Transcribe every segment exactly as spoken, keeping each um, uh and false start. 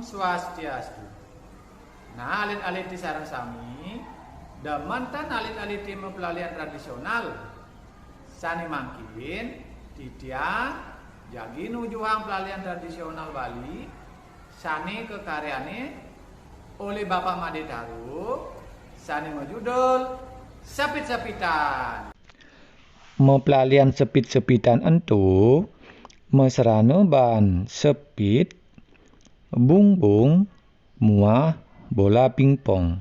Swastiastu. Nah, alit-alit sareng sami, demen ten alit-alit mapelalian tradisional. Sane mangkin, titiang jagi nujuhang pelalian tradisional Bali sane kakaryane oleh Bapak Made Taru, sane majudul Sepit-sepitan. Mapelalian sepit-sepitan ento mesrana baan sepit, bungbung, muah bola pingpong.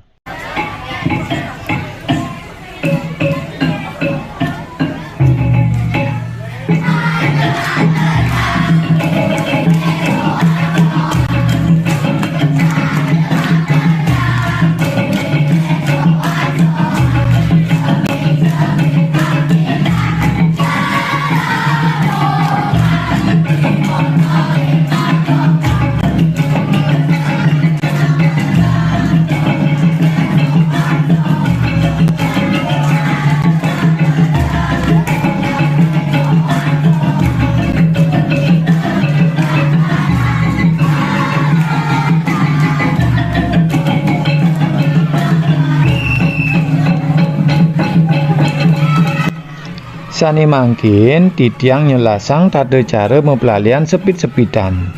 Sane mangkin titiang nyelasang tata cara mapelalian sepit-sepitan.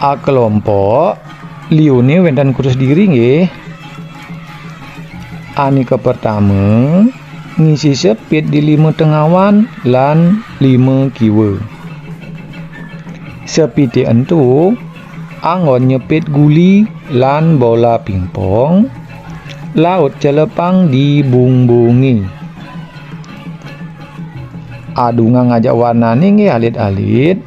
Akelompok, liune wenten kurus diri nggih. Ane kapertama, ngisi sepit di lima tengawan lan lima kiwa. Sepite ento anggon nyepit guli lan bola pingpong, laut celepang di bungbunge. Adungang ajak warnane nggih alit-alit.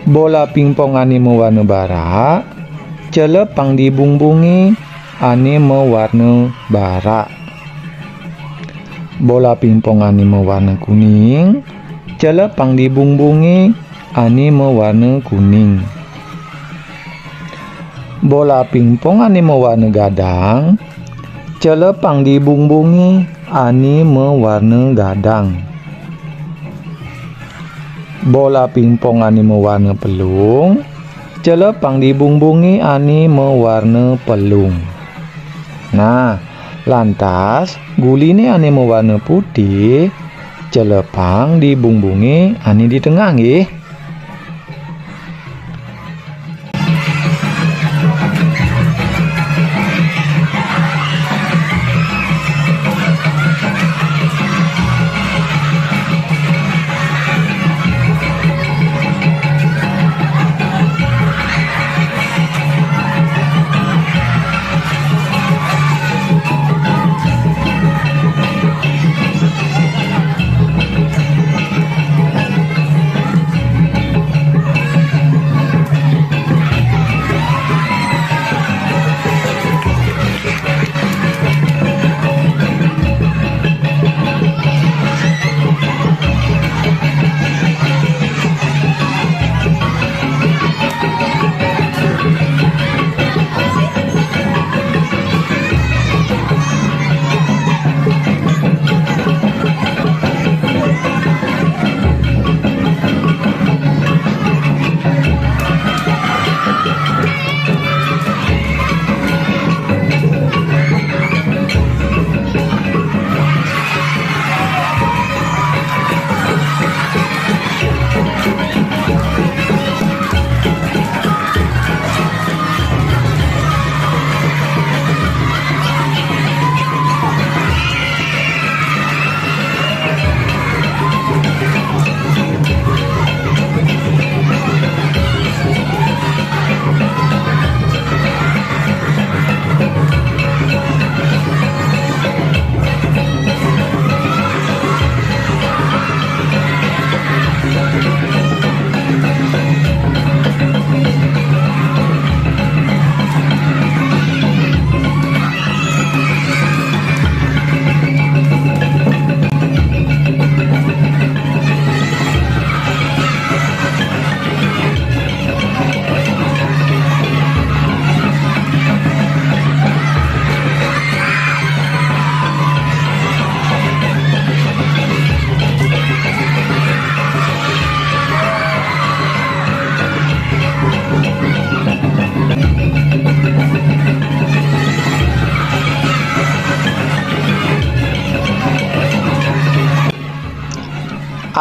Bola pingpong ane mawarna barak, celepang di bungbunge ane mawarna barak. Bola pingpong ane mawarna kuning, celepang di bungbunge ane mawarna kuning. Bola pingpong ane mawarna gadang, celepang di bungbunge ane mawarna gadang. Bola pingpong ane mawarna pelung, celepang di bungbunge ane mawarna pelung. Nah, lantas guline ane mawarna putih, celepang di bungbunge ane di tengah nggih.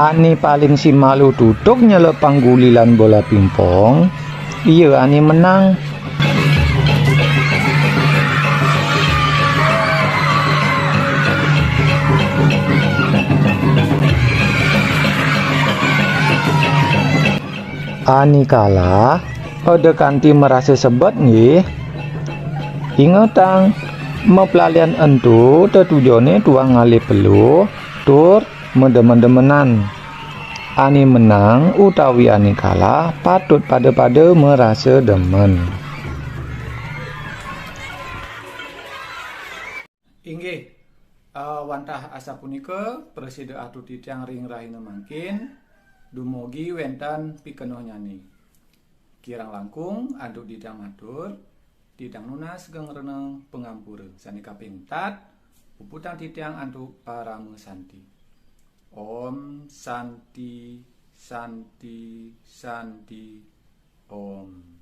Ane paling simalu tutuk nyelep panggulilan bola pingpong, iya ane menang. Ane kalah, eda kanti merasa sebet nggih. Ingetang, mapelalian ento tetujone tuah ngalih peluh tur medem-demenan. Ane menang utawi ane kalah patut pada-pada merasa demen. Inggih, eh, wantah asapunika prasida atur titiang ring rahina mangkin, dumugi wenten pikenohnyané. Kirang langkung antuk titiang matur, titiang nunas geng rena pangampura. Sané kaping empat, puputang titiang antuk parama santi. Om Santi, Santi, Santi, Om.